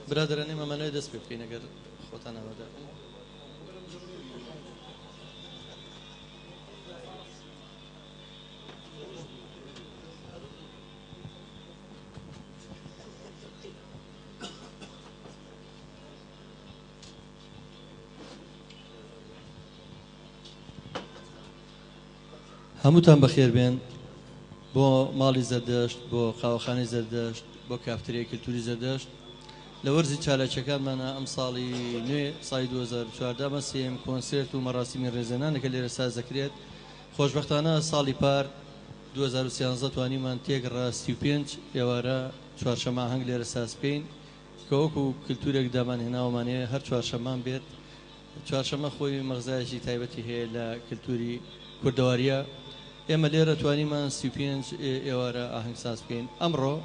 برادەران ئێمە مانەوێت دەست پێ بکەین ئەگەر خۆتان ئامادە بن. هەمووتان بەخێر بێن بۆ ماڵی زەردەشت، بۆ قاوەخانەی زەردەشت، بۆ کافتریای کلتوری زەردەشت. لە وەرزی چالاکیەکانمانە ئەم ساڵی نوێ ساڵی 2014 ئەمە سێیەم کۆنسێرت و مەراسیمی ڕێزلێنانە کە لێرە ساز دەکرێت. خۆشبەختانە ساڵی پار 2013 توانیمان تێکڕا 35 ئێوارە چوارشەمە ئاهەنگ لێرە ساز بکەین کە وەکو کلتورێک دامان هێناوەمانەیە هەر چوارشەممان بێت. چوارشەممە خۆی مەغزایەکی تایبەتی هەیە لە کلتوری کوردەواریە. ئێمە لێرە توانیمان 35 ئێوارە ئاهەنگ ساز بکەین. ئەمڕۆ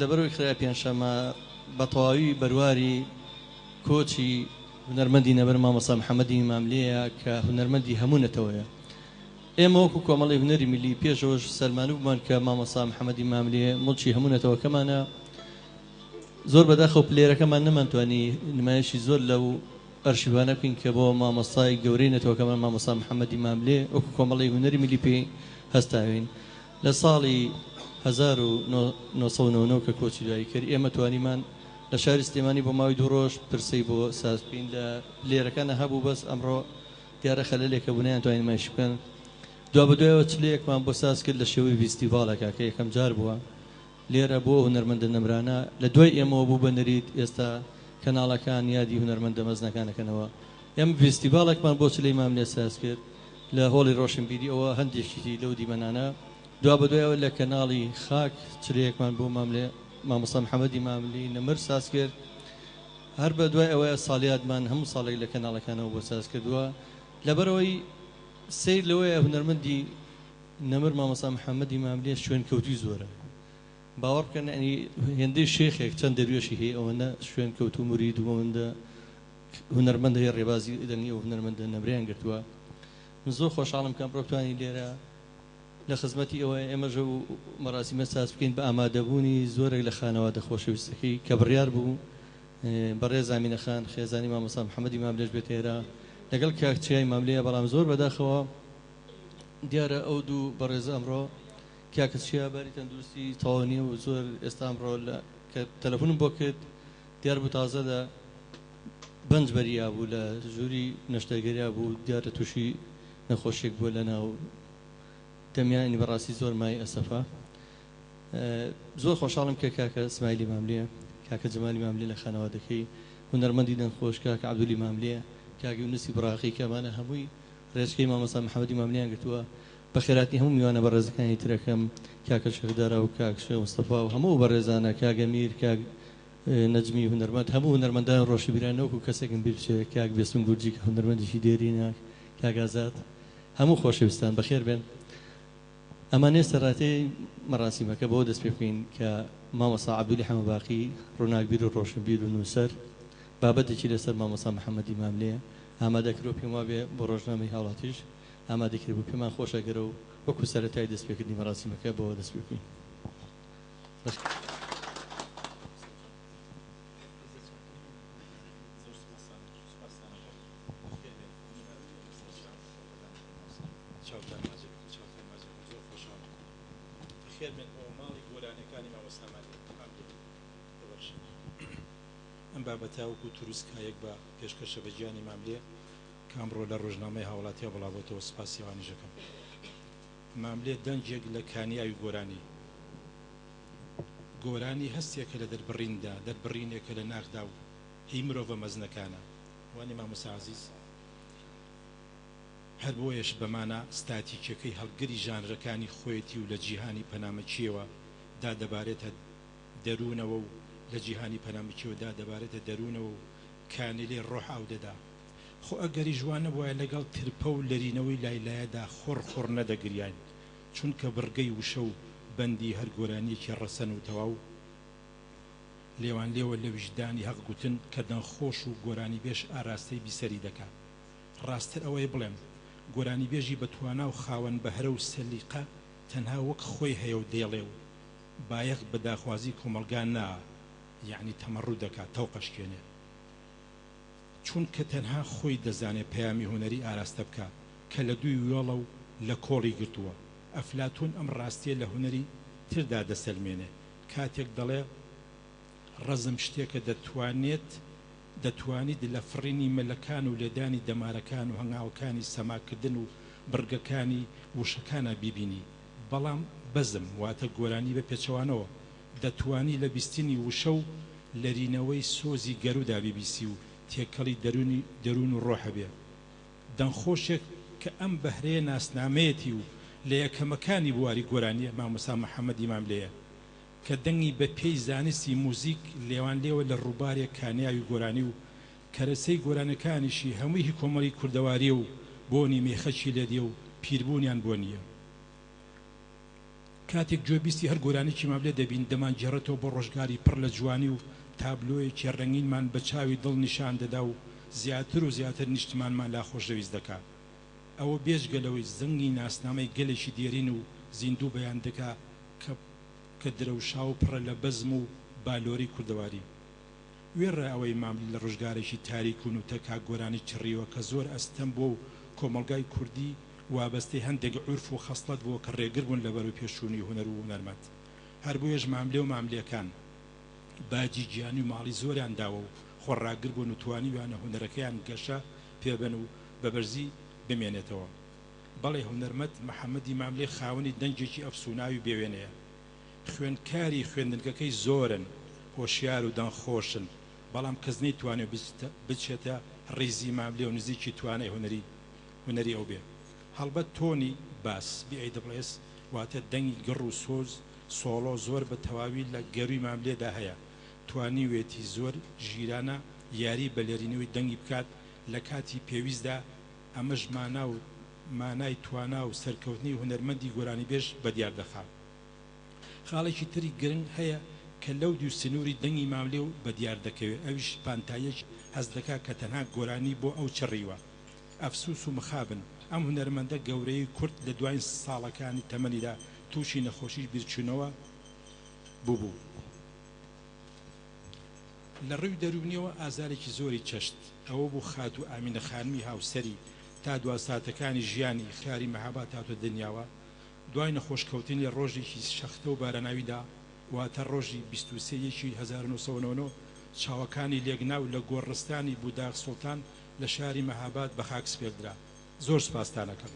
لەبەرەوەی خرایە پێنجشەممە بە تەواوی بەرواری کۆچی هونەرمەندی نەمر مامۆستا محەمەدی ماملێیە کە هونەرمەندی هەموو نەتەوەیە. ئێمە وەکو کۆمەڵەی هونەری میللی پێشەوەش سەلمانوبوومان کە مامۆستا محەمەدی ماملێ موڵکی هەموو نەتەوەکەمانە. زۆر بەداخەوە پلێرەکەمان نەمانتوانی نمایشی زۆر لەو ئەرشیڤانە بکەین کە بۆ مامۆستای گەورەی نەتەوەکەمان مامۆستا محەمەدی ماملێ وەکو کۆمەڵەی هونەری میللی پێی هەستاوین. لە ساڵی 1999 کە کۆچی دوایی کرد ئێمە توانیمان لە شاری سلێمانی بۆ ماوەی دوو ڕۆژ پرسەی بۆ ساز بکەین. لە پلێرەکانە هەبوو بەس ئەمڕۆ دیارە خەلەلێک هەبوو نەیانتوانی نمایشی بکەن. دوابەدوایەوە چلەیەکمان بۆ ساز کرد لە شێوەی ڤیستیڤاڵێکا کە یەکەم جار بووە لێرە بۆ هونەرمەندە نەمرانە لە دوای ئێمەوە بوو بە نەریت ئێستا کەناڵەکان یادی هونەرمەندە مەزنەکان ئەکەنەوە. ئێمە ڤیستیڤاڵێکمان بۆ چلەی ماملێ ساز کرد لە هۆڵی ڕۆشنبیری ئەوە هەندێکی لەو دیمەنانە دوابەدوایەوە لە کەناڵی خاک چلەیەکمان بۆ ماملێ مامۆستا محەمەدی ماملی نەمر ساز کرد. هەر بە دوای ئەوەیە ساڵیادمان هەموو ساڵێک لە کەناڵەکانەوە بۆ ساز کردووە. لەبەرئەوەی سەیر لەوەیە هونەرمەندی نەمر مامۆستا محەمەدی ماملێ شوێنکەوتووی زۆرە باوەڕ بکەن یانی هێندەی شێخێک چەند دەروێشی هەیە ئەوەندە شوێنکەوتوو مورید و ئەوەندە هونەرمەند هەیە ڕێبازی دەنگی ئەو هونەرمەندە نەمریان گرتووە. من زۆر خۆشحاڵم کە ئەمڕۆ بتوانین لێرە لە خزمەتی ئەوە ئێمەش ئەو مەراسیمە ساز بکەین بە ئامادەبوونی زۆرێک لە خانەوادە خۆشەویستەکەی کە بڕیار بوو بەڕێز ئامینە خان خێزانی مامۆستا محەمەدی ماملێش بێتە ئێرە لەگەڵ کاک چیای ماملێیە بەڵام زۆر بەداخەوە دیارە ئەو دوو بەڕێزە ئەمڕۆ کاکە چیا باری تەندروستی تەواو نییە و زۆر ئێستا ئەمڕۆ لە کە تەلەفۆنم بۆ کرد دیار بوو تازە لە بەنج بەریا بوو لە ژووری نەشتەرگەریا بوو دیارە تووشی نەخۆشیێک بووە لە ناو دەمیانی بەڕاستی زۆر مای ئەسەفە. زۆر خۆشحاڵم کە کاکە سمایلی ماملێ، کاکە جەمالی ماملێ لە خانەوادەکەی، هونەرمەندی دەنگخۆش کاکە عەبدولی ماملێ، کاک یونسی براقی کە ئەمانە هەمووی ڕێچکەی مامۆستا محەمەدی ماملێیان گرتووە. بەخێرهاتنی هەموو میوانە بەڕێزەکانی ترەکەم، کاکە شێخ دارا و کاک شێخ مستەفا و هەموو ئەو بەڕێزانە، کاک ئەمیر، کاک نەجمی هونەرمەند، هەموو هونەرمەندان و ڕۆشنبیران نەوەکو کەسێکم بیر بچێ، کاک بێستون گورجی کە هونەرمەندێکی دێرینە، کاک ئازاد، هەموو خۆشەویستان بەخێر بێن. ئەمانەیە سەرەتای مەراسیمەکە بەوە دەست پێ بکەین کە مامۆستا عەبدولی حەمەباقی ڕووناکبیر و ڕۆشنبیر و نووسەر بابەتێکی لەسەر مامۆستا محەمەدی ماملێ ئامادە کردووە، پێم وابێ بۆ ڕۆژنامەی هاوڵاتیش ئامادەی کردبوو، پێمان خۆشە گەر و وەکو سەرەتای دەستپێکردنی مەراسیمەکە بەوە دەست پێ بکەین. ئەم بابەتە وەکو تروسکایەک بە پێشکەشە بە گیانی ماملێ کە ئەمڕۆ لە ڕۆژنامەی هاوڵاتیا بڵاوبۆتەوە سوپاسی ئەوانیش ئەکەم. ماملێ دەنگێک لە کانیاوی گۆرانی. گۆرانی هەستێکە لە دەربڕیندا، دەربڕینێکە لە ناخدا و هی مرۆڤە مەزنەکانە. وانیە مامۆستا عەزیز؟ هەر بۆیەش بە مانا ستاتیکیەکەی هەڵگری ژانرەکانی خۆیەتی و لە جیهانی پەنامەکییەوە دادەبارێتە دەروونەوە و لە جیهانی پەنامەکییەوە دادەبارێتە دەروونەوە و کانیلەی ڕۆح ئاو دەدا. خۆ ئەگەریش وا نەبوایە لەگەڵ ترپە و لەرینەوەی لایلایەدا خڕ خڕ نەدەگریاین، چونکە بڕگەی وشە و بەندی هەر گۆرانییەکی ڕەسەن و تەواو لێوانلێوە لە ویژدانی هەق گوتن کە دەنگخۆش و گۆرانیبێژ ئاراستەی بیسەری دەکا. ڕاستتر ئەوەیە بڵێم گۆرانیبێژی بەتوانا و خاوەن بەهرە و سەلیقە تەنها وەک خۆی هەیە و دەیڵێ و. بایەخ بە داخوازی کۆمەڵگا نا یەعنی تەمەڕود دەکا، تەوق ئەشکێنێ. چونکە تەنها خۆی دەزانێ پەیامی هونەری ئاراستە بکا کە لە دووی وێڵە و لە کۆڵی گرتووە. ئەفلاتون ئەم ڕاستیە لە هونەری تردا دەسەلمێنێ کاتێک دەڵێ، ڕەزم شتێکە دەتوانێت دەتوانیت لە فڕینی مەلەکان و لێدانی دەمارەکان و هەنگاوەکانی سەماکردن و بڕگەکانی وشەکانا بیبینی، بەڵام بەزم واتە گۆرانی بە پێچەوانەوە دەتوانی لە بیستنی وشە و لەرینەوەی سۆزی گەرودا بیبیسی و تێکەڵی دەرونی دەرون و ڕۆحە بێ. دەنگخۆشێک کە ئەم بەهرەیە ناسنامەیەتی و لە یەکەمەکانی بواری گۆرانیە مامۆستا محەمەدی ماملێیە کە دەنگی بە پێی زانستی موزیک لێوانلێوە لە ڕووبارێک کانیاوی گۆرانی و کەرەسەی گۆرانیەکانیشی هەمووی هی کۆمەڵی کوردەواریە و بۆنی مێخەکی لێ دێ و پیربوونیان بۆ نیە. کاتێک گوێ بیستی هەر گۆرانیەکی ماملێ دەبین دەمانگێڕێتەوە بۆ ڕۆژگاری پڕ لە جوانی و تابلۆیەکی ڕەنگینمان بە چاوی دڵ نیشان دەدا و زیاتر و زیاتر نیشتمانمان لا خۆشەویست دەکا. ئەوە بێجگە لەوەی زەنگی ناسنامەی گەلێکی دێرین و زیندوو بەیان دەکا کە کە درەوشاو و پڕە لە بەزم و بالۆری کوردەواری. وێڕای ئەوەی ماملێ لە ڕۆژگارێکی تاریک و نوتەکا گۆرانی چڕیوە کە زۆر ئەستەم بووە و کۆمەڵگای کوردی وابەستەی هەندێک عورف و خەسڵەت بووە کە ڕێگر بوون لە بەرەوپێشچوونی هونەر و هونەرمەند. هەر بۆیەش ماملێ و ماملێکان باجی گیانی و ماڵی زۆریان داوە و خۆڕاگر بوون و توانیویانە هونەرەکەیان گەشە پێبەن و بە بەرزی بمێنێتەوە. بەڵێ هونەرمەد محەمەدی ماملێ خاوەنی دەنگێکی ئەفسووناوی بێوێنەیە. خوێندکاری خوێندنگەکەی زۆرن، هۆشیار و دەنگخۆشن، بەڵام کەس نەیتوانیوە بچێتە ڕیزی ماملێ و نزیکی توانای هونەری هونەری ئەو بێ. هەڵبەت تۆنی باس، BASS، واتە دەنگی گڕ و سۆز، سۆڵۆ، زۆر بە تەواوی لە گەرووی ماملێدا هەیە. توانیوێتی زۆر ژیرانە یاری بە لێرینەوەی دەنگی بکات لە کاتی پێویستدا، ئەمەش مانا و مانای توانا و سەرکەوتنی هونەرمەندی گۆرانیبێژ بەدیار دەخا. خاڵێکی تری گرنگ هەیە کە لەو دیو سنووری دەنگی ماملێ و بەدیار دەکەوێ ئەویش پانتاییەکی هەست دەکا کە تەنها گۆرانی بۆ ئەو چڕیوە. ئەفسوس و مخابن ئەم هونەرمەندە گەورەی کورد لە دواین ساڵەکانی تەمەنیدا تووشی نەخۆشی بیرچوونەوە بووبوو. لە ڕووی دەروونیەوە ئازارێکی زۆری چەشت، ئەوە بوو خاتوو ئامینە خانمی هاوسەری تا دوا ساتەکانی ژیانی شاری مەهاباد هاتووە دنیاوە، دوای نەخۆش کەوتنی لە ڕۆژێکی شەختە و باراناویدا واتە ڕۆژی 23 یەکی 1999 چاوەکانی لێکنا و لە گۆڕستانی بوداغ سوڵتان لە شاری مەهاباد بە خاک سپێردرا. زۆر سوپاستان ئەکەم.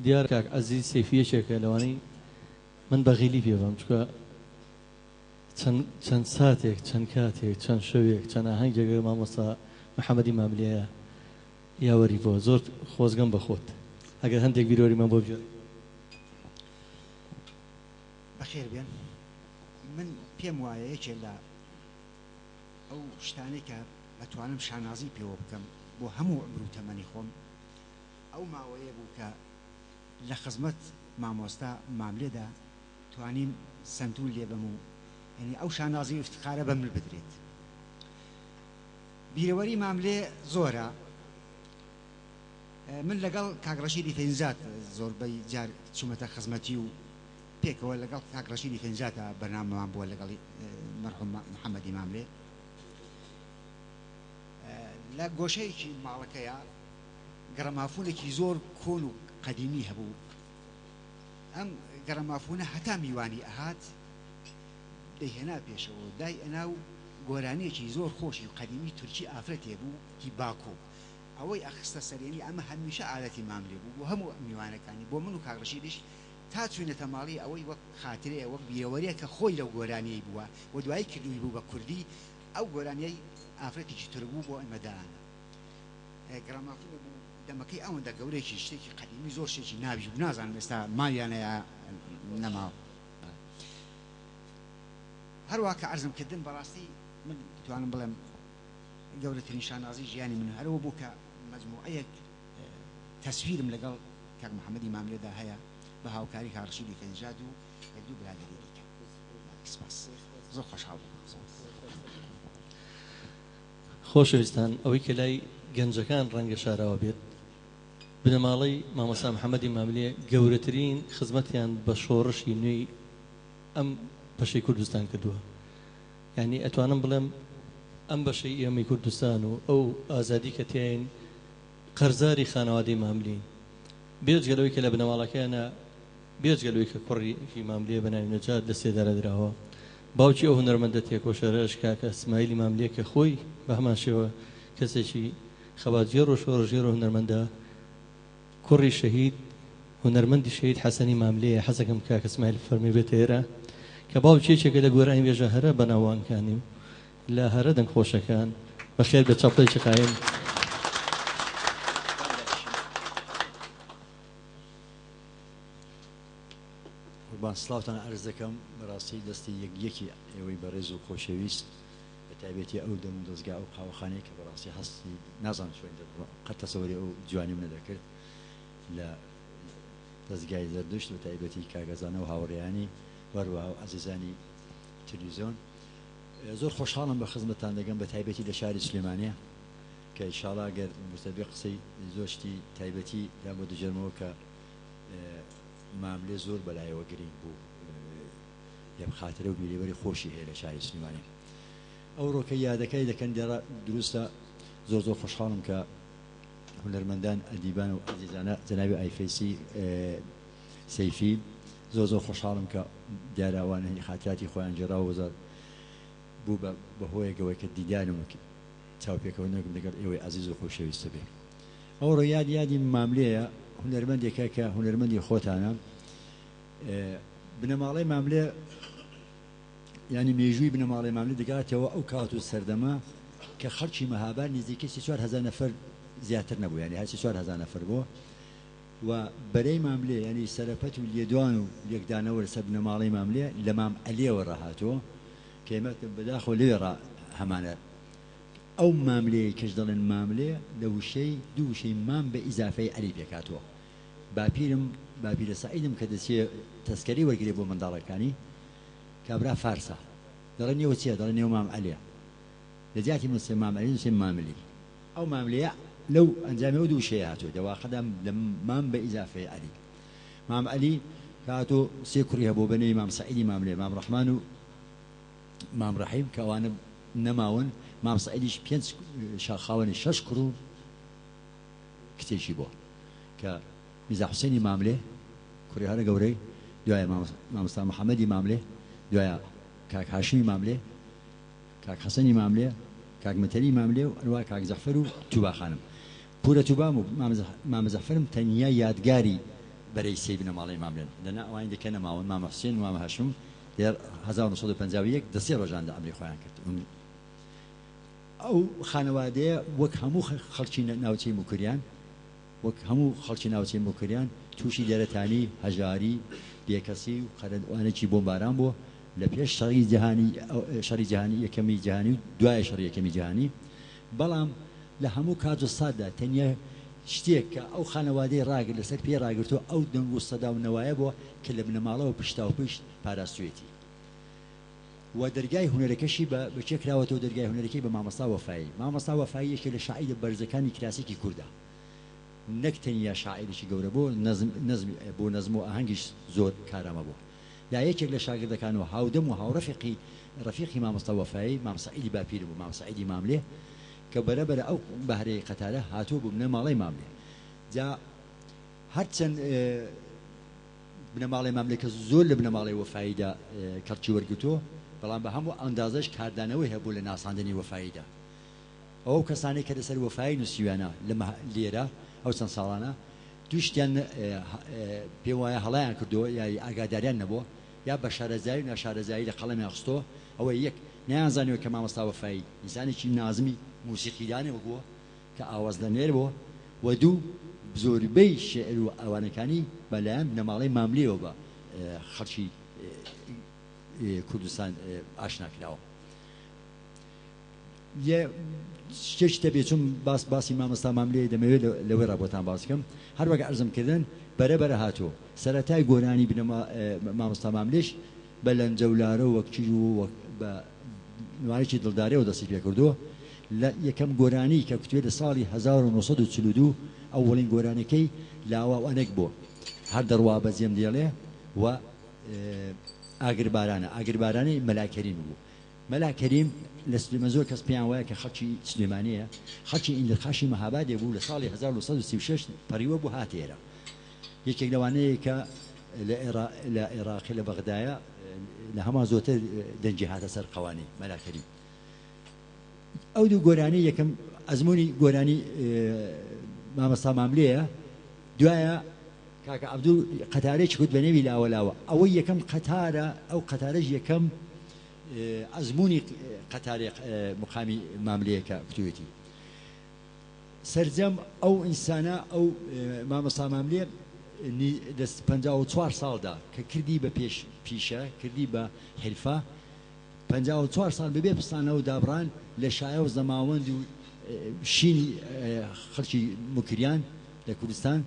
دیارە کاک عەزیز سەیفی یەکێکە لەوانەی من بەغیلی پێ بەم چونکە چەند چەند ساتێک چەند کاتێک چەند شەوێک چەند ئاهەنگێک لەگەڵ مامۆستا محەمەدی ماملێیە یاوەری بووە زۆر خۆزگەم بە خۆت ئەگەر هەندێک بیرۆریمان بۆ بگێڕی. بەخێر بێن. من پێم وایە یەکێ لە ئەو شتانەی کە ئەتوانم شانازی پێوە بکەم بۆ هەموو عومر و تەمەنی خۆم ئەو ماوەیە بوو کە لە خزمەت مامۆستا ماملێدا توانیم سەنتور لێبەم و یانی ئەو شانازی و ئیفتخارە بە من بدرێت. بیرەوەری ماملێ زۆرە. من لەگەڵ کاک ڕەشیدی فەیززاد زۆربەی جار چوومەتە خزمەتی و پێکەوە لەگەڵ کاک ڕەشیدی فەیززادا بەرنامەمان بووە لەگەڵ مەرحوم محەممەدی ماملێ. لە گۆشەیەکی ماڵەکەیا گەڕەمافونێکی زۆر کۆن و قەدیمی هەبوو. ئەم گەڕەمافونە هەتا میوانی ئەهات دەیهێنا پێشەوە دای ئەنا و گۆرانیەکی زۆر خۆشی و قەدیمی تورکی ئافرەتێ بوو هی باکۆ ئەوەی ئەخستە سەر یەنی ئەمە هەمیشە عادەتی ماملێ بوو بۆ هەموو میوانەکانی بۆ من و کاک ڕەشیدیش تا چوینەتە ماڵی ئەوەی وەک خاترەیە وەک بیرەوەریە کە خۆی لەو گۆرانیەی بووە و دوایی کردووی بوو بە کوردی ئەو گۆرانیەی ئافرەتێکی تورک بوو بۆ ئێمە دانا گرامافونە بوو دەمەکەی ئەوەندە گەورەیەکی شتێکی قەدیمی زۆر شتێکی ناویش بوو نازانم ئێستا ماویانە یا نەماوە هەروا کە عەرزم کردن بەڕاستی من دەتوانم بڵێم گەورەترین شانازی ژیانی من هەرەوە بوو کە مەجموعەیەک تەسویرم لەگەڵ کاک محەممەدی ماملێدا هەیە. بە هاوکاری کاک ڕەشیدی کەنیژاد و یەک دوو برادەری دیکە. سپاس. زۆر خۆشحاڵ بووم. خۆشەویستان ئەوەی کە لای گەنجەکان ڕەنگە شاراوە بێت، بنەماڵەی مامۆستا محەمەدی ماملێ گەورەترین خزمەتیان بە شۆڕشی نوێی ئەم بەشەی کوردستان کردووە. یانی ئەتوانم بڵێم ئەم بەشەی ئێمەی کوردستان و ئەو ئازادی کە تیاین قەرزاری خانەوادەی ماملین. بێجگە لەوەی کە لە بنەماڵەکەیانا بێجگە لەوەی کە کوڕێکی ماملێ بە ناوی نەجات لە سێدارە دراوە، باوکی ئەو هونەرمەندە تێکۆشەرەش کاکە سمایلی ماملێ کە خۆی بە هەمان شێوە کەسێکی خەباتگێڕ و شۆڕشگێڕ و هونەرمەندە، کوڕی شەهید هونەرمەندی شەهید حەسەنی ماملێیە، حەزەکەم کاکە سمایل فەرمووی بێتە ئێرە کە باوکی یەکێکە لە گۆرانیبێژە هەرە بەناوبانگەکانی و لە هەرە دەنگخۆشەکان، بەخێر بێت چەپڵەیەکی قایم. قوربان سڵاوتان عەرز دەکەم، بەڕاستی دەستی یەک یەکی ئێوەی بەڕێز و خۆشەویست بە تایبەتی ئەو دەم و دەزگا ئەو قاوەخانەی کە بەڕاستی هەستی نازانم چۆن دەبڕۆ قەت تەسەوری ئەو جوانیم نەدەکرد لە دەزگای زەردوشت بە تایبەتی کاک ئەزانە و هاوڕێیانی و هەروەها ئەو ئازیزانی تلویزیۆن زۆر خۆشحاڵم بە خزمەتتان دەگەم بە تایبەتی لە شاری سلێمانیە کە ئیشاڵا گەر مستەبێ قسەی زۆر شتی تایبەتی دان بۆ دەگێرمەوە کە ماملێ زۆر بەلایەوە گرینگ بوو یەم خاترە و بیرەوەری خۆشی هەیە لە شاری سلێمانی ئەوڕۆکە یادەکەی دەکەن دێڕە دروستە زۆر زۆر خۆشحاڵم کە هونەرمەندان ئەدیبان و ئازیزانە جەنابی ئایفەیسی سەیفی زۆر زۆر خۆشحاڵم کە دیارە ئەوانە هی خاتراتی خۆیان گێڕاوە زۆر بوو بە بەهۆیەکەوەی کە دیدارم و چاوپێکەوتنێکم لەگەڵ ئێوەی ئازیز و خۆشەویست بێ. ئەوڕۆ یاد یادی ماملێیە، هونەرمەندێکە کە هونەرمەندی خۆتانە. بنەماڵەی ماملێ یانی مێژووی بنەماڵەی ماملێ دەگاتەوە ئەو کات و سەردەمە کە خەڵکی مەهاباد نزیکەی 3-4 هەزار نەفەر زیاتر نەبوو، یانی هەر 3-4 هەزار نەفەر بوو و بەرەی ماملێ یانی سەرەپەت و لێدوان و لێکدانەوە لەسەر بنەماڵەی ماملێ لە مام عەلیەوە ڕاهاتووە کە ئێمە بەداخەوە لەوێ ڕا هەمانە. ئەو ماملێیەی کەش دەڵێن ماملێ لە وشەی دوو وشەی مام بە ئیزافەی عەلی پێکهاتووە. باپیرم، باپیرە سەعیدم کە دەچێ تەسکەرەی وەرگرێ بۆ منداڵەکانی، کابرا فارسە. دەڵێ نێوت چییە؟ دەڵێ نێو مام عەلیە. لە جیاتی بنووسێ مام عەلی نووسێ ماملی. ئەو ماملێیە لەو ئەنجامی ئەو دوو وشەیە هاتووە. دە واقعدا لە مام بە ئیزافەی عەلی. مام عەلی کە هاتوو سێ کوڕی هەبوو بە نێوی مام سەعیدی ماملێ، مام ڕەحمان و مام ڕەحیم کە ئەوانە نەماون. مام سەعیدیش پێنج خاوەنی شەش کوڕ و کچێکی بووە کە میرزا حوسێنی ماملێ کوڕی هەرە گەورەی، دوایە مامۆستا محەمەدی ماملێ، دوایە کاک هاشمی ماملێ، کاک حەسەنی ماملێ، کاک مەتەری ماملێ و هەروەها کاک جەعفەر و توبا خانم. پورە توبام و مامە جەعفەرم تەنیا یادگاری بەرەی سێی بنەماڵەی ماملێن، دەنا ئەوانی دیکە نەماون، مامە حوسێن و مامە هاشم لە 1951 دە سێ ڕۆژاندا ئەمری خۆیان کرد. ئەو خانەوادەیە وەک هەموو خەڵکی ناوچەی موکریان وەک هەموو خەڵکی ناوچەی موکریان تووشی دەرەتانی، هەژاری، بێکەسی و قەرەوانێکی بۆمباران بووە لە پێش شەڕی جیهانی شەڕی جیهانی یەکەمی جیهانی و دوای شەڕی یەکەمی جیهانی بەڵام لە هەموو کات و ساتدا تەنیا شتێک کە ئەو خانەوادەی ڕاگر لەسەر پێی ڕاگرتووە ئەو دەنگ و سەدا و نەوایە بووە کە لە بنەماڵەوە پشتاوپشت پاراستوویەتی. و دەرگای هونەرەکەشی بە بە کێ کراوەتەوە دەرگای هونەرەکەی بە مامۆستا وەفایی مامۆستا وەفایی یەکێ لە شاعیرە بەرزەکانی کلاسیکی کوردە نەک تەنیا شاعیرێکی گەورە بۆ نەزم نەزم بۆ نەزم و ئاهەنگیش زۆر کارامە بووە یا یەکێک لە شاگردەکان و هاودەم و هاوڕەفیقی ڕەفیقی مامۆستا وەفایی مام سەعیدی باپیرم بوو مام سەعیدی ماملێ کە بەرە بەرە ئەو بەهرەی قەتارە هاتووە بۆ بنەماڵەی ماملێ جا هەرچەند بنەماڵەی ماملێ کە زۆر لە بنەماڵەی وەفاییدا کەڵکی وەرگرتووە، بەڵام بە هەموو ئەندازەش کاردانەوەی هەبوو لە ناساندنی وەفاییدا. ئەو کەسانەی کە لەسەر وەفایی نووسیویانە لە لێرە ئەو چەند ساڵانە دوو شتیان پێم وایە هەڵەیان کردووە یا ئاگاداریان نەبووە یا بە شارەزایی و ناشارەزایی لە قەڵەمیان خستووە. ئەوەی یەک نەیانزانیوە کە مامۆستا وەفایی ئینسانێکی نازمی موسیقیدانێک بووە کە ئاوازدەنێر بووە و دوو زۆربەی شیعر و ئەوانەکانی بە لایەن بنەماڵەی ماملێوە بە خەڵکی کوردستان ئاشنا کراوە. یە شتێکی تەبێ چون باس باسی مامۆستا ماملێ دەمەوێت لەوەی ڕا بۆتان باس بکەم. هەر وەک عەرزم کردن بەرە بەرە هاتووە. سەرەتای گۆرانی بنەما مامۆستا ماملێش بە لەنجە و لارە و وەک چی و وەک بە نوانێکی دڵدارەوە دەستی پێ کردووە. لە یەکەم گۆرانی کە کوتوێ لە ساڵی 1942 ئەوەڵین گۆرانیەکەی لاوە و ئەنەک بۆ هەر دەڕوا بەجێم دێڵێ و ئاگربارانە ئاگربارانی مەلا کەریم بوو. مەلا کەریم لە سلێمان زۆر کەس پێیان وایە کە خەڵکی سلێمانییە، خەڵکی ئیندرقاشی مەهابادێ بوو، لە ساڵی 1936 پەڕیوە بوو هاتە ئێرە. یەکێک لەوانەیە کە لە ئێرا لە ئێراقی لە بەغدایە لە هەمان زۆرتر دەنگی هاتە سەر قەوانی مەلا کەریم. ئەو دوو گۆرانی یەکەم ئەزموونی گۆرانی مامۆستا ماملێیە، دوایە کاکە عەبدول قەتارێکی کوت بە نێوی لاوە لاوە ئەوەی یەکەم قەتارە ئەو قەتارەش یەکەم ئەزموونی قەتارێ مقامی ماملێیە کە کوتوێتی سەرجەم ئەو ئینسانە ئەو مامۆستا ماملێ لە 54 ساڵدا کە کردی بە پێش پیشە کردی بە حرفە 54 ساڵ بەبێ پسانە و دابڕان لە شایە و زەماوەند و شینی خەڵکی موکریان لە کوردستان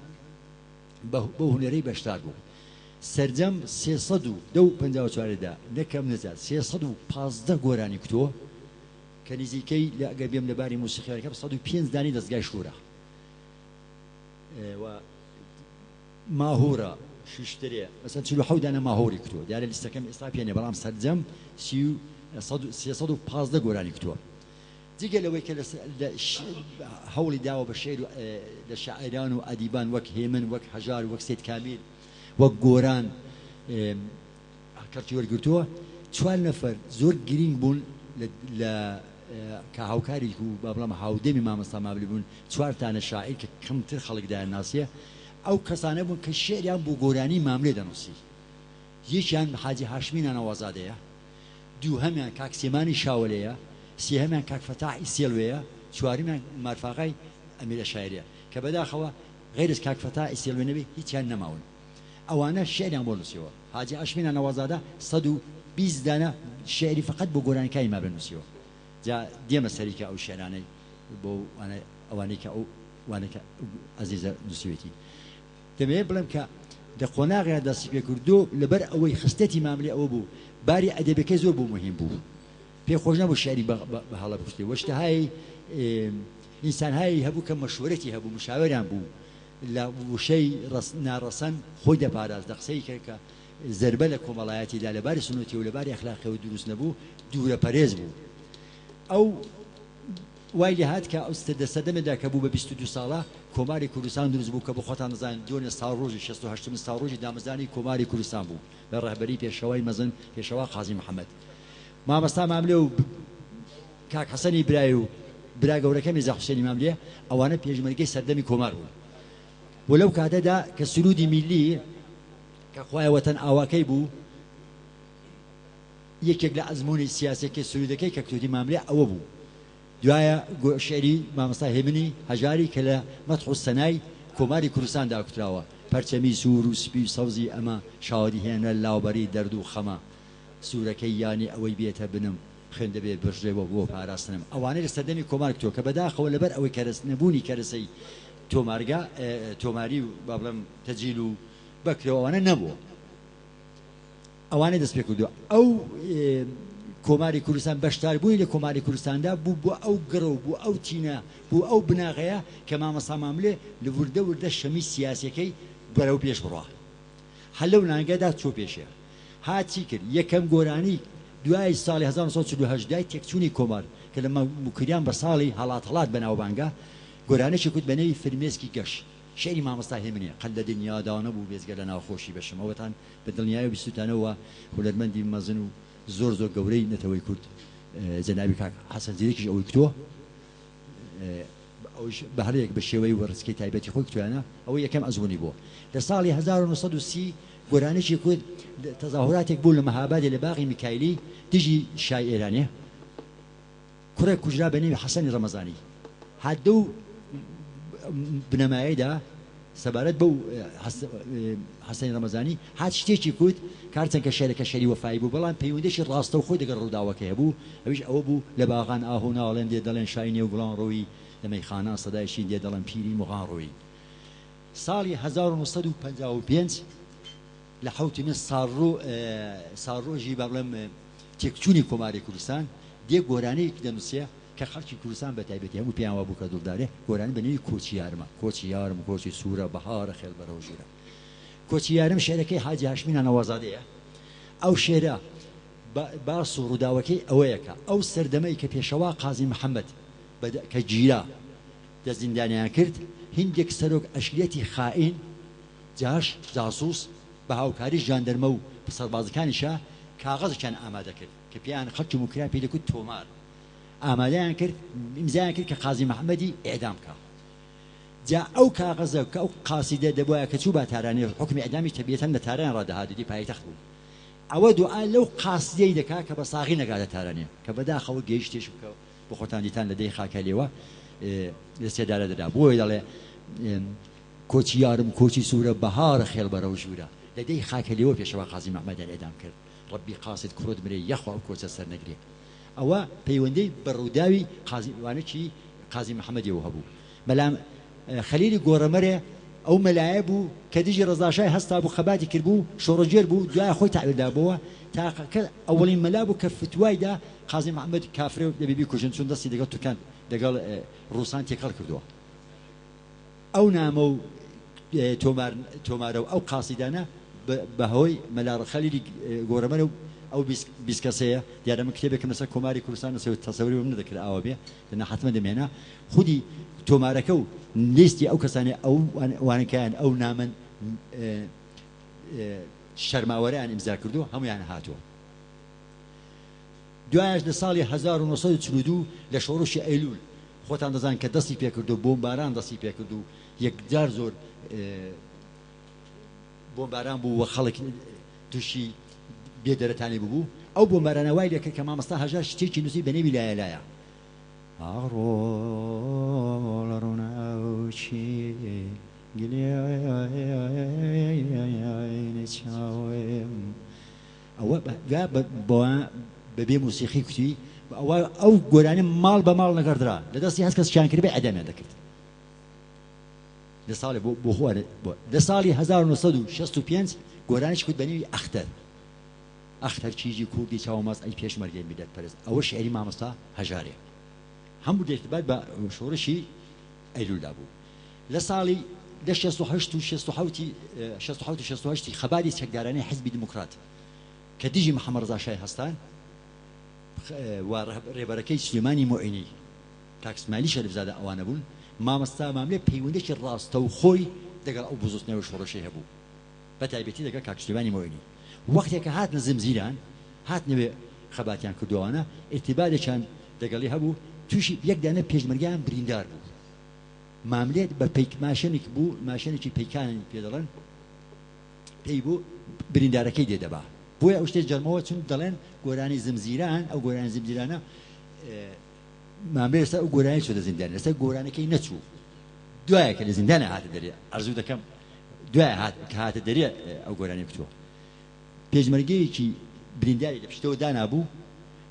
بەو هونەرەی بەشدار بوو. سەرجەم 310 و 54 دا نە کەم نە زیاد 315 گۆرانی کوتووە کە نزیکەی لە ئەگەر بێم لە باری موسیقیەکە 105 دانی دەزگای شورا و ماهورە شوشترێ مەسەن 47 دانە ماهوری کوتووە. دیارە لیستەکەم ئێستا پێ نییە بەڵام سەرجەم 315 گۆرانی کوتووە. جگە لەوەی کە هەوڵی داوە بە شعر و لە شاعیران و ئەدیبان وەک هێمن، وەک هەژار، وەک سەید کامیل، وەک گۆران کەڵکی وەرگرتووە. چوار نەفەر زۆر گرینگ بوون لە کە هاوکاری و با بڵێم هاودەمی مامۆستا ماملێ بوون، چوار تانە شاعیر کە کەمتر خەڵک دایان ناسیە، ئەو کەسانە بوون کە شعریان بۆ گۆرانی ماملێ دەنووسی. یەکیان حاجی هاشمی نانەوازادەیە، دووهەمیان کاک سێمانی شاوەلێیە، سێهەمیان کاک فەتاح ئیسێڵوێیە، چوارمیان مارفاغای ئەمیرە شاعیرە کە بەداخەوە غەیرز کاک فەتاح ئیسێڵوێ نەبێ هیچیان نەماون. ئەوانە شعریان بۆ نووسیوە. حاجی هاشمی نانەوازادە 120 دانە شعری فقط بۆ گۆرانیکانی ماملێ نووسیوە. جا دێمە سەری کە ئەو شعرانەی بۆ ئەوانەی کە ئەو وانەی کە عەزیزە نووسیوێتی. دەمەوێت بڵێم کە لە قۆناغێ دەستی پێکردو لەبەر ئەوەی خستەتی ماملێ ئەوە بوو باری ئەدەبەکەی زۆر بۆ مهم بوو، پێ خۆش نەبوو شعری بە هەڵە بکوتێ و شتەهای ئینسانهایی هەبوو کە مەشورەتی هەبوو، مشاوریان بوو لە وشەی ناڕەسەن خۆی دەپاراست، لە قسەی کە زەربە لە کۆمەڵایەتیدا لە باری سنووتی و لە باری ئەخلاقیەوە دروست نەبوو دوورە پەرێز بوو. ئەو وای لێهات کە ئەو دە سەردەمێدا کە بوو بە 22 ساڵە کۆماری کوردستان دروست بوو کە بۆ خۆتان دەزانن دوێنێ ساڵڕۆژی 68 ساڵڕۆژی دامەزرانی کۆماری کوردستان بوو بە ڕەهبەری پێشەوای مەزن پێشەوا قازی محەممەد. مامۆستا ماملێ و کاک حەسەنی برای و برا گەورەکە میرزا حوسێنی ماملێ ئەوانە پێشمەرگەی سەردەمی کۆمار بوون و لەو کاتەدا کە سرودی میللی کە خوایە وەتەن ئاواکەی بوو یەکێک لە ئەزموونی سیاسیەکەی سرودەکەی کە کتوتی ماملێ ئەوە بوو. دوایە شعری مامۆستا هێمنی هەژاری کە لە مەدح و سەنای کۆماری کوردستاندا کوتراوە، پەرچەمی سوور و سپی و سەوزی ئەمە شادی هێنە لاوبەری دەرد و خەمە، سوورەکەی یانی ئەوەی بێتە بنم خوێن دەبێ برژێ بۆ پاراستنم. ئەوانەی لە سەردەمی کۆمار کتووە کە بەداخەوە لەبەر ئەوەی کەرەس نەبوونی کەرەسەی تۆمارگا تۆماری و با بڵێم تەجیل و بەکرە و ئەوانە نەبووە. ئەوانەی دەست پێکردووە. ئەو کۆماری کوردستان بەشداربوونی لە کۆماری کوردستاندا بوو بۆ ئەو گڕ و بۆ ئەو تینە بۆ ئەو بناغەیە کە مامۆستا ماملێ لە وردە وردە شەمی سیاسیەکەی بەرەو پێش بڕوا. هەر لەو نانگەدا چۆ پێشێ. هات چی کرد؟ یەکەم گۆرانی دوای ساڵی 1948 دوای تێکچوونی کۆمار کە لە موکریان بە ساڵی هەڵات هەڵات بەناوبانگە، گۆرانیەکی کوت بە نێوی فرمێسکی گەش. شعری مامۆستا هێمنیە قەت لە دنیادا نەبوو بێجگە لە ناخۆشی بەشم ئەوەتان بە دڵنیایەوە بیستوتانەوە هونەرمەندی مەزن و زۆر زۆر گەورەی نەتەوەی کورد جەنابی کاک حەسەن زیرەکیش ئەوەی کوتووە ئەویش بە هەرێک بە شێوەی وەرزکەی تایبەتی خۆی کوتویانە. ئەوە یەکەم ئەزموونی بووە. لە ساڵی 1930 گۆرانیی کورد تەزاهوراتێک بوو لە مەهابادێ لە باغی میکایلی دژی شای ئێرانێ، کوڕێک کوژرا بە نێوی حەسەنی ڕەمەزانی. هات دەو بنەمایەدا سەبارەت بەو حەسەنی ڕەمەزانی هات شتێکی کوت کارچەند کە شێرەکە شێری وەفایی بوو بەڵام پەیوەندێکی ڕاستەوخۆی دەگەڵ ڕووداوەکە هەبوو ئەویش ئەوە بوو لە باغان ئاه و ناڵێن دێ دەڵێن شای نێو گوڵان ڕۆیی لە مەیخانان سەدای شین دێ دەڵێن پیری موغان ڕۆیی ساڵی 1955 لە حەوتمین ساڵڕۆ ساڵڕۆژی با بڵێم تێکچوونی کۆماری کوردستان دێ گۆرانییەک دەنووسێ کە خەڵکی کوردستان بە تایبەتی هەموو پێیان وابوو کە دڵدارێ گۆرانی بە نێوی کۆچی یارمە کۆچی یارم کۆچی سوورە بەهارە خێڵ بەرەو ژوورە کۆچی یارم شێرەکەی حاجی هاشمی نانەوازادەیە ئەو شێرە باس و ڕووداوەکەی ئەوەیە کە ئەو سەردەمەی کە پێشەوا قازی محەممەد کە گیرا دە زیندانیان کرد هیندێک سەرۆک ئەشیرەتی خائین جاش، جاسوس، بە هاوکاری ژاندەرمە و سەربازەکانی شا کاغەزێکیان ئامادە کرد کە پێیان خەڵکی موکریان پێی دەکوت تۆمار ئامادەیان کرد ئیمزایان کرد کە قازی محەمەدی ئێعدام بکا جا ئەو کاغەزە کە ئەو قاسیدە دەبوایە کە چووبا تارانێ حوکمی ئێعدامیش تەبیەتەن لە تاران ڕادەهات دی پایتەخت بوو ئەوە دوعا لەو قاسیدەی دەکا کە بە ساغی نەگاتە تارانێ کە بەداخەوە گەیشتێش کە بۆ خۆتان دیتان لە دێی خاکە لێوە لە سێدارە دەدا بۆیە دەڵێ کۆچی یارم کۆچی سوورە بەهارە خێڵ بەرەو ژوورە لە دێی خاکە لێوە پێشەوا قازی محمەدیان ئێدام کرد ڕەبی قاسد کوڕت مرێ یەخوا ئەو کۆچە سەر نەگرێ ئەوە پەیوەندەی بە ڕووداوی قازی وانەکی قازی محمەدیەوە هەبوو بەلام خەلیلی گۆڕەمەرێ ئەو مەلایە بوو کە دژی ڕەزاشای هەستابوو خەباتی کردبوو شۆڕشگێر بوو دوای خۆی تەعویل دابۆوە تاقە ئەوەڵین مەلا بوو کە فتوای دا قازی محمەد کافرە و دەبێ بیکوژن چون دەستی دەگەڵ تورکان دەگەڵ ڕووسان تێکەڵ کردووە. ئەو نامە و تۆمار تۆمارە و ئەو قاسیدانە بە هۆی مەلا خەلیلی گۆرەمەرە و ئەو 20 کەسەیە. دیارە من کتێبێکم لەسەر کۆماری کوردستان نووسیوە، تەسەوری بۆم نەدەکرا ئاوا بێ، دەنا حەتمەن دەمهێنا. خودی تۆمارەکە و لیستی ئەو کەسانەی ئەو وانەکەیان ئەو نامە شەرماوەرەیان ئیمزا کردووە هەموویان هاتووە. دوایش لە ساڵی 1942 لە شۆڕشی ئەیلوول خۆتان دەزان کە دەستی پێکرد و بۆمباران دەستی پێکرد و یەکجار زۆر بۆمباران بوو و خەڵک تووشی بێ دەرەتانی ببوو. ئەو بۆمبارانە وای لێکرد کە مامۆستا هەژار شتێکی نووسی بە نێوی لایە لایە. ئاڕۆڵ ڕووناکی گلێنی چاوم. ئەوە بەبێ موسیقی کوتی ئەوە ئەو گۆرانی ماڵ بە ماڵ نەگەڕدرا لە دەستی هەر کەس چیان کردبێ ئەدامیان دەکرد لە ساڵی بۆ بۆ خۆ لە ساڵی 1965 گۆرانیش کوت بە نێوی ئەختەر ئەختەر کیژی کوردی چاوماز ئەی پێشمەرگەی میللەت پەرست ئەوە شعری مامۆستا هەژارێ هەموو دێتبات بە شۆڕشی ئەیلولدا بوو لە ساڵی لە 68 و 67 67 و 68 خەباتی چەکدارانەی حزبی دیموکرات کە دژی محەممەد ڕەزا شای هەستان و ڕێبەرەکەی سلێمانی موعینی کاک سمایلی شەریفزادە ئەوانە بوون مامۆستا ماملێ پەیوەندێکی ڕاستەوخۆی دەگەڵ ئەو بزوتنەوەی شۆڕشەی هەبوو بە تایبەتی دەگەڵ کاک سلێمانی موعینی وەختێک کە هاتنە زمزیران هاتنەوێ خەباتیان کردووانە ئیرتیباتێکیان دەگەڵی هەبوو تووشی یەک دانە پێشمەرگەیان بریندار بوو ماملێ بە پەیک ماشێنێک بوو ماشێنێکی پەیکانی پێ دەڵێن پێی بوو بریندارەکەی دێ دەبا بۆیە ئەو شتێ جەرمەوە چون دەڵێن گۆرانی زمزیران ئەو گۆرانی زمزیرانە ماملێ لەسەر ئەو گۆرانی چۆتە زیندان لەسەر گۆرانەکەی نەچوو دوایە کە لە زیندانە هاتە دەرێ ئەرزوو دەکەم دوای هات کە هاتە دەرێ ئەو گۆرانی کوتووە پێشمەرگەیەکی برینداری لە پشتەوە دانابوو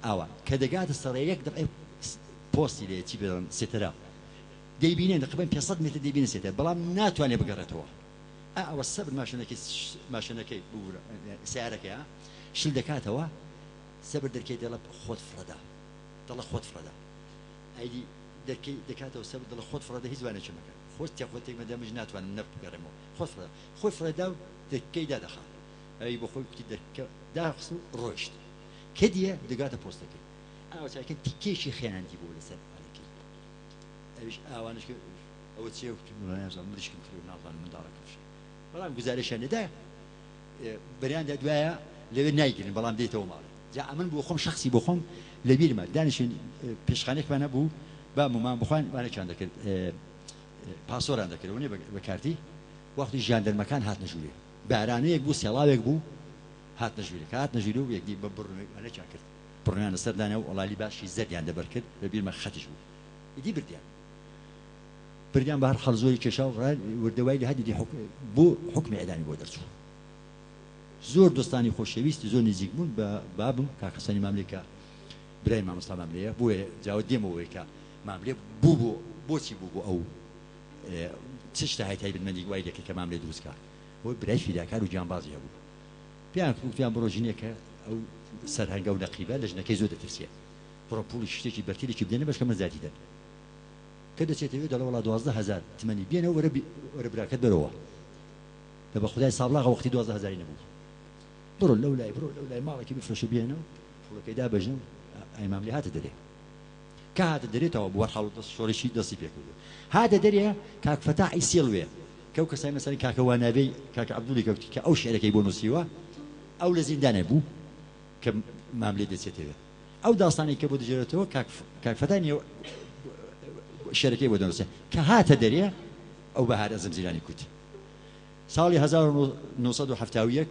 ئاوا کە دەگاتە سەڕێ یەک دەفعەی پۆستی لێ چی پێ دەڵێن سێتەرە دەیبینێ تەقریبەن 500 متر دەیبینێ سێتەر بەڵام ناتوانێ بگەڕێتەوە ئا ئەوە سەبر ماشێنەکەی ماشێنەکەی ببورە سیارەکەی شل دەکاتەوە سەبر دەرکەی دەڵێ خۆت فڕەدا دەڵێ خۆت فڕەدا ئایدی دەرکەی دەکاتەوە سەبر دەڵێ خۆت فڕەدە هیچ وانەکی مەکە خۆت تێ خۆت تێک مەدە منیش ناتوانم نەب بگەڕێمەوە خۆت فڕەدا خۆی فڕێدا و دەرکەی دادەخا ئەوی بۆ خۆی کوتی دەرکە داخست و ڕۆیشت کە دیە دەگاتە پۆستەکەی ئاوا چاکە تیکێکی خێناندی بوو لەسەر ئالەکەی ئەویش ئاوانش کرد ئەوە چیە وتم وەڵا نازانم مریشکم کڕیوە نازانم منداڵەکەم چیە بەڵام گوزارشیان لێدا بەریان دا دوایە لەوێ نایگرن بەڵام دێتەوە ماڵێ جا ئەمن بۆ خۆم شخصی بۆ خۆم لەبیرمە دانیشین پێشخانێکمان هەبوو بام و مام بخوان وانەکیان دەکرد پاسۆران دەکرد ونێ بە کارتی وەختی ژاندەرمەکان هاتنە ژوورێ بارانەیەک بوو سێڵاوێک بوو هاتنە ژوورێ کە هاتنە ژوورێ و یەکدی بە بڕنەکیان کرد بڕنیان لەسەر دانا و ئەڵالی باشی زەردیان دەبەر کرد لە بیرمە خەتیش بوو ئیدی بردیان. بردیان بە هەر حاڵ زۆری کێشا و وردە وای لێهات ئیدی بۆ حوکمی ئیعدامی بۆ دەرچوو. زۆر دۆستانی خۆشەویستی زۆر نزیک بوون بە بابم کاک حەسەنی ماملێ کە برای مامۆستا ماملێیە بۆیە جاوە دێمەوە ئەوەی کە ماملێ بوو بۆ بۆچی بوو بۆ ئەو چ شتەهای تایبەتمەندی وای لێکرد کە ماملێ دروست کا بۆی برای فیداکار و گیانبازی هەبوو پێیان وتیان بڕۆ ژنێکە ئەو سەرهەنگە و نەقیبە لە ژنەکەی زۆر دەترسێ بڕۆ پوڵی شتێکی بەرتیلێکی بدەنێ بەشکە من زیادی دەن کە دەچێتەوێ دەڵێ وەڵا 12 هەزار تمەنی بێنەوە وەرە وەرە براکەت بەرەوە. دە بە خودای سابڵاغە وەختی 12 هەزاری نەبوو. بڕۆ لەو لای بڕۆ لەو لای ماڵێکی بفرۆشە بێنە و پوڵەکەی دا بە ژن و ئای ماملێ هاتە دەرێ. کە هاتە دەرێ تەواو بوو وەرحاڵ دەست شۆڕشی دەستی پێ کردووە. هاتە دەرێ کاک فەتاحی سێڵوێ کە ئەو کەسای مەسەلەن کاکە وانابێی کاکە عەبدوڵی کە کە ئەو شیعرەکەی بۆ نووسیوە ئەو لە زیندانێ بوو کە ماملێ دەچێتەوێ. ئەو داستانەی کە بۆ دەگێرێتەوە کاک کاک فەتاح نییە شیعرەکەی بۆ دەنووسێ. کە هاتە دەرێ ئەو بەهارە زمزیرانی کوت. ساڵی 1971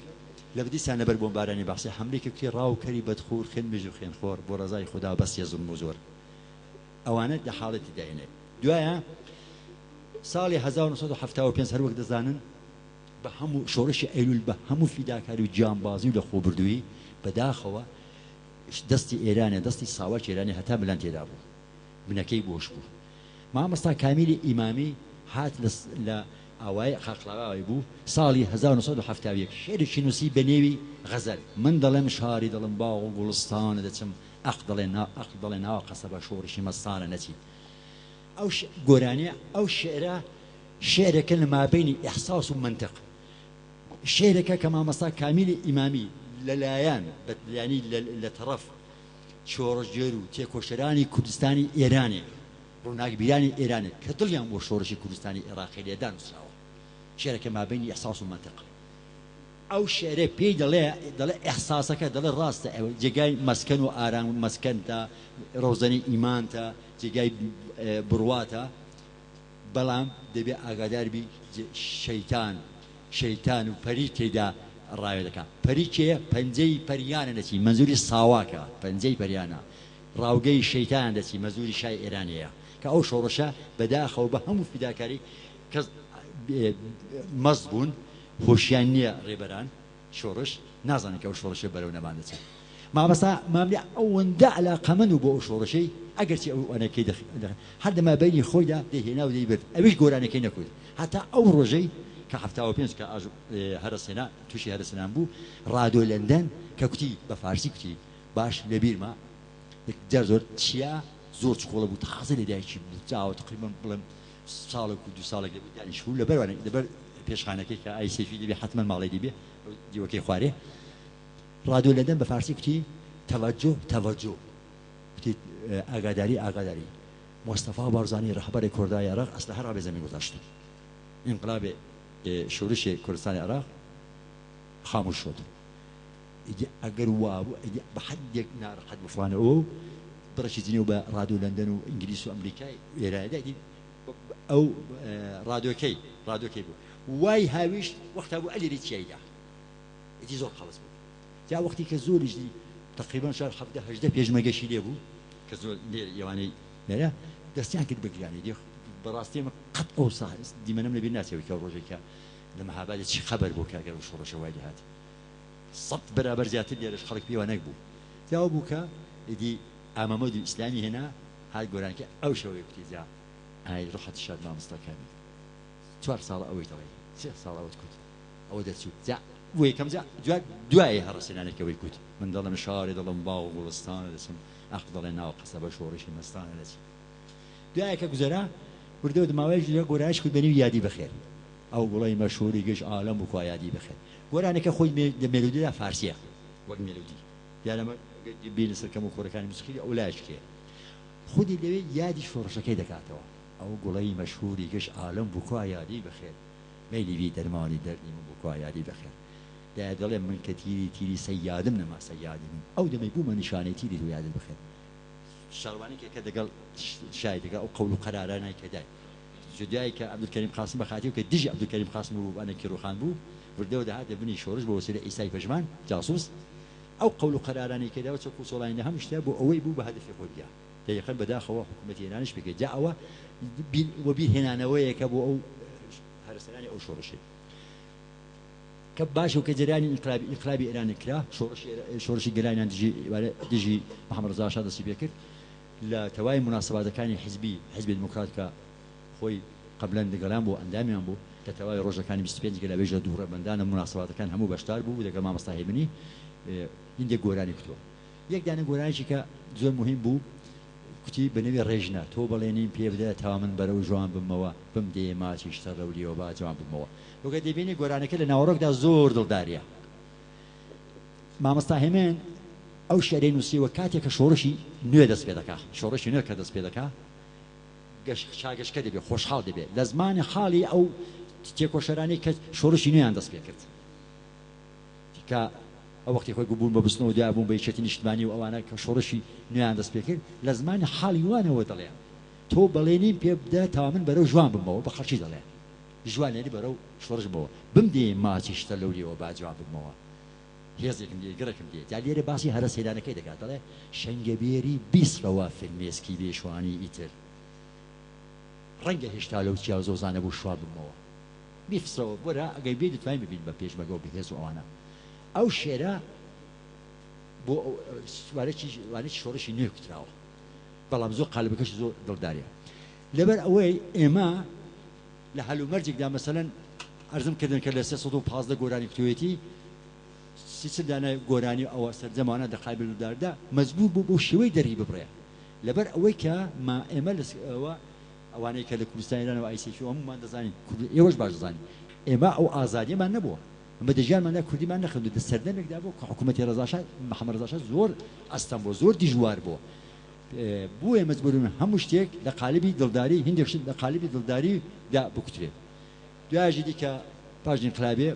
لە دیسان لەبەر بۆمبارانی بەعسی حەملەی کردی ڕاوکەری بەدخور خوێن مژ و خوێنخۆر بۆ ڕەزای خودا بەسیە زوڵم و زۆر ئەوانە لە حاڵەتی داینێ. دوایە ساڵی 1975 هەروەک دەزانن بە هەموو شۆڕشی ئەیلول بە هەموو فیداکاری و گیانبازی و لەخۆبردوویی بەداخەوە دەستی ئێرانێ دەستی ساواکی ئێرانی هەتا ملان تێدا بوو بنەکەی بۆش بوو. مامۆستا کامیلی ئیمامی هات لە لە ئاوایی قاقڵاوی بوو ساڵی 1971 شیعرێکی نووسی بە نێوی غەزەل من دەڵێم شاری دڵم باغ و گوڵستانە دەچم ئەق دەڵێ نا ئەق دەڵێ نا قەسەبە شۆڕشی مەستانە نەچی ئەو گۆرانیە ئەو شیعرە شیعرێکە لە مابەینی ئیحساس و مەنتق شیعرێکە کە مامۆستا کامیلی ئیمامی لە لایەن یانی لە تەڕەف شۆڕشگێر و تێکۆشەرانی کوردستانی ئێرانێ، ڕووناکبیرانی ئێرانێ کە دڵیان بۆ شۆڕشی کوردستانی ئێڕاقێ لێدا نووسراوە. شێعرەکە مابەینی ئیحساس و مەنتق. ئەو شێعرە پێی دەڵێ، دەڵێ ئیحساسەکە دەڵێ ڕاستە ئەوە جێگای مەسکەن و ئارام مەسکەنتە، ڕەوزەنی ئیمانتە، جێگای بڕواتە، بەڵام دەبێ ئاگادار بی شەیتان شەیتان و پەری تێیدا ڕاوێ دەکا. پەری کێیە؟ پەنجەی پەریانە دەچی، مەنزوری ساواکە، پەنجەی پەریانە. ڕاوگەی شەیتان دەچی، مەزوری شای ئێرانێیە. کە ئەو شۆڕشە بەداخەوە بە هەموو فیداکاری کەس مەست بوون، هۆشیان نییە ڕێبەران شۆڕش نازانن کە ئەو شۆڕشە بەرەو نەمان دەچێت. مامۆستا ماملێ ئەوەندە عەلاقەمەند بوو بۆ ئەو شۆڕشەی ئەگەرچی ئەو ئەنەکەی هەر لە مابەینی خۆیدا دەیهێنا و دەیبرد ئەویش گۆرانیەکەی نەکوت هەتا ئەو ڕۆژەی کە 75 کە ئاژ هەرەسهێنا تووشی هەرەسهێنان بوو ڕادۆ لەندەن کە کوتی بە فارسی کوتی باش لەبیرمە جار زۆر چیا زۆر چکۆڵە بوو تازە لە دایکی بوو چاوە تقریبا بڵێم ساڵێک و دوو ساڵێک لێ دانیشت بوو لەبەر لەبەر پێشخانەکەی کە ئای سەیفی دەبێ حەتمەن ماڵی دیبێ دیوەکەی خوارێ ڕادیۆ لەندەن بە فارسی کوتی تەوەجۆ تەوەجۆ کوتی ئاگاداری ئاگاداری مستەفا بارزانی ڕەهبەر کوردای عێراق ئەسلحە را بێ زەمین گذاشت انقلاب شورش کوردستان عێراق خاموش شد. ئیدی ئەگەر وابوو ئیدی بە حەدێک ناڕەحەت بوو فڵانە ئەوە و بڕێکی جنێو بە ڕادیۆ لەندەن و ئینگلیس و ئەمریکای ئێرانیدا ئیدی ئەو ڕادیۆکەی ڕادیۆکەی بوو وای هاویشت وەختا بوو ئەلیری چیایدا ئیدی زۆر قەڵس بوو جا وەختی کە زۆریش دی تەقریبەن شار 17 18 پێشمەرگەشی لێ بوو کە زۆر لێ ئێوانەی لێرە دەستیان کرد بە گریانی دی بەڕاستی ئەمە قەت ئەو دیمەنەم لەبیر ناچێت کە ڕۆژێکە لە مەهابادێ چی خەبەر بوو کە ئەگەر ئەو شۆڕشە وای لێهات سەد بەرابەر زیاتر لێرەش خەڵک پێی وانەک بوو. جا ئەو بوو کە ئیدی ئامەمەد و ئیسلامی هێنا هات گۆرانیەکەی ئەو شەوەی کوتی جا ئای ڕوحت شاد مامۆستا کامیل چوار ساڵە ئەوەی دەڵێی سێ ساڵ ئەوەت کوت ئەوە دەرچوو جا بۆ یەکەم جا جا دوای هەڕەسێنانێک ئەوەی کوت من دەڵێم شارێ دڵم باغ و گوڵستانە دەچم ئەق دەڵێ ناو قەسەبە شۆڕشی مەستانە دەچم دوایە کە گوزەرا وردە وردە ماوەیەک گۆرانیش کوت بە نێوی یادی بەخێر ئەو گوڵەی مەشهوری گشت عالەم بوو کوا یادی بەخێر. گۆرانیەکە خۆی لە مێلۆدیدا فارسیە وەک مێلۆدی دیارە ئەمە بیر لەسەر کەم و کوڕەکانی موسیقی ئەو لایەکی هەیە خودی لەوێ یادی شۆڕشەکەی دەکاتەوە ئەو گوڵەی مەشهوری گشت عالەم بوو کوا یادی بەخێر مەیلی بی دەرمانی دەردی من بوو کوا یادی بەخێر دایە دەڵێ من کە تیری تیری سەیادم نەما سەیادی من ئەو دەمەی بوومە نیشانەی تیری تۆ یادت بەخێر شەڕوانێکە کە دەگەڵ شای دەگەڵ ئەو قەول و قەرارانەی کە دای جودای کە عەبدولکەریم قاسم بە خاتی و کە دژی عەبدولکەریم قاسم بوو ئەنەکی ڕوخان بوو وردەوە دەهاتە بنی شۆرش بە وەسیلەی عیسای پەژمان جاسوس ئەو قەول و قەرارانەی کە داوە چەک و چۆڵانی لە هەموو شتە بۆ ئەوەی بوو بە هەدەفی خۆی بگا. دەیخەن بەداخەوە حکوومەتی ئێرانیش پێکرد جا ئەوە وەبیرهێنانەوەیەکە بۆ ئەو هەرەسەرانی ئەو شۆڕشەی کە باشە کە جەریانی ئینقلابی ئینقلابی ئێرانی کرا شۆڕشی شۆڕشی گەلانیان دژی دژی محەممەد ڕەزا شا دەستی پێ کرد لە تەوای موناسباتەکانی حزبی حزبی دموکرات کە خۆی قەبلەن دەگەڵیان بوو ئەندامیان بوو لە تەواوی ڕۆژەکانی 25 گەلاوێژ لە دووڕە بەندانە موناسباتەکان هەموو بەشدار بوو دەگەڵ مامۆستا هێمنی هیندێک گۆرانی کوتووە. یەک دانە گۆرانیی کە زۆر موهیم بوو کوتی بە نێوی ڕێژنە تۆ بەڵێنیم پێ بدە تا من بەرەو ژوان بمەوە بمدەیە ماچی شتە لەو با جوان بمەوە. وەکە دەبینی گۆرانەکە لە ناوەڕۆکدا زۆر دڵداریە. مامۆستا هێمن ئەو شعرەی نووسیوە کاتێک کە شۆڕشی نوێ دەست پێ دەکا، شۆڕشی نوێ کە دەست پێ دەکا گەش شاگەشکە دەبێ، خۆشحاڵ دەبێ لە زمانی حاڵی ئەو تێکۆشەرانەی کە شۆڕشی نوێیان دەست پێ کرد. کە ئەو وەختی خۆی بوون بە بزوتنەوە دوای بوون بە یەکێتی نیشتمانی و ئەوانە کە شۆڕشی نوێیان دەست پێ کرد لە زمانی حاڵی وانەوە دەڵێ تۆ بەڵێنیم پێ بدە تا من بەرەو ژوان بمەوە بە خەڵکی دەڵێ ژوان یانی بەرەو شۆڕش بمەوە بمدێ ماچی شتە لەو لێوە با جوان بمەوە هێزێکم دێ گڕێکم دێ جا لێرە باسی هەرەسهێنانەکەی دەکات دەڵێ شەنگەبێری بیسڕەوە فرمێسکی بێ شوانی ئیتر ڕەنگە هێشتا لەو چیا زۆزانە بوو شوان بمەوە. بیخسەوە وەرە ئەگەر بێی دەتوانی ببین بە پێشمەرگە و بەهێز و ئەوانە ئەو شعرە بۆ وانەکی وانەکی شۆڕشی نوێ کوتراوە بەڵام زۆر قالبەکەش زۆر دڵداریە لەبەر ئەوەی ئێمە لە هەلومەرجێکدا مەسەلەن عەرزم کردن کە لە 315 گۆرانی کوتوێتی سی چل دانە گۆرانی ئەوە سەرجەمانە دە قابل دڵداردا مەجبور بوو بۆ شێوەی دەری ببڕێ لەبەر ئەوەی کە ما ئێمە لە ئەوانەی کە لە کوردستان ئێران و ICQ هەموومان دەزانین کورد ئێوەش باش دەزانین ئێمە ئەو ئازادیەمان نەبووە ئەمە دە ژیانماندا کوردیمان نەخوێندوە دە سەردەمێکدا بوو کە حکوومەتی ڕەزاشا محەممەد ڕەزاشا زۆر ئەستەم بووە زۆر دیژوار بووە بۆیە مەجبوورن هەموو شتێک لە قالبی دڵداری هندێک شت لە قالبی دڵداری دا بکوترێت دوایژی دیکە پاش ئینقلابێ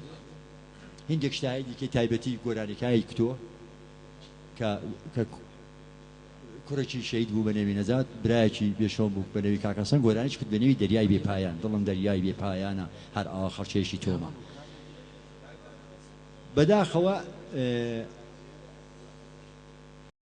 هندێک شتای دیکەی تایبەتی گۆرانیەکانی کوتووە کە کە کوڕێکی شەهید بوو بە نێوی نەجات، برایەکی بێشۆم بوو بە نێوی کاک حەسەن، گۆرانیی کوت بە نێوی دەریای بێ پایان، دڵم دەریای بێ پایانە هەر ئاوا خەڵکێکی تۆمە. بەداخەوە